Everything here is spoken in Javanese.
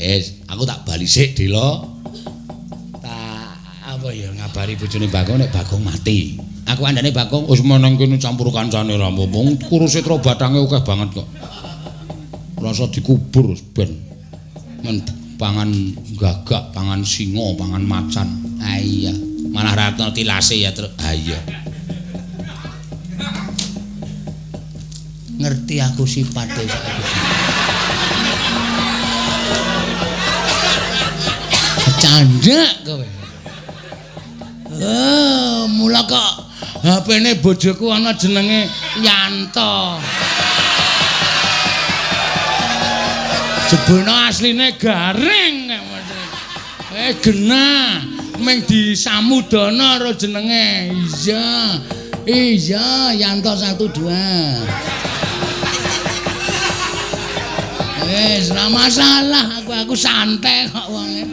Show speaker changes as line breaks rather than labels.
Wis, aku tak bali sik, Dela. Tak apa ya ngabari bojone Bagong nek Bagong mati. Aku andane Bagong wis meneng kene campur kancane ra apa-apa. Kurusetra bathange akeh banget kok. Rasa dikubur ben. Men pangan gagak, pangan singa, pangan macan. Ah iya, malah ra ana tilase ya, Truk. Ah iya. Ngerti aku sipate saiki. Candhak kowe. Oh, mula kok HP-ne bojoku ana jenenge Yanto. Jebulno asline garing. Genah ming disamudana karo jenenge. Iya. Iya, Yanto 1 2. Wis, ora masalah, aku santai kok wonge.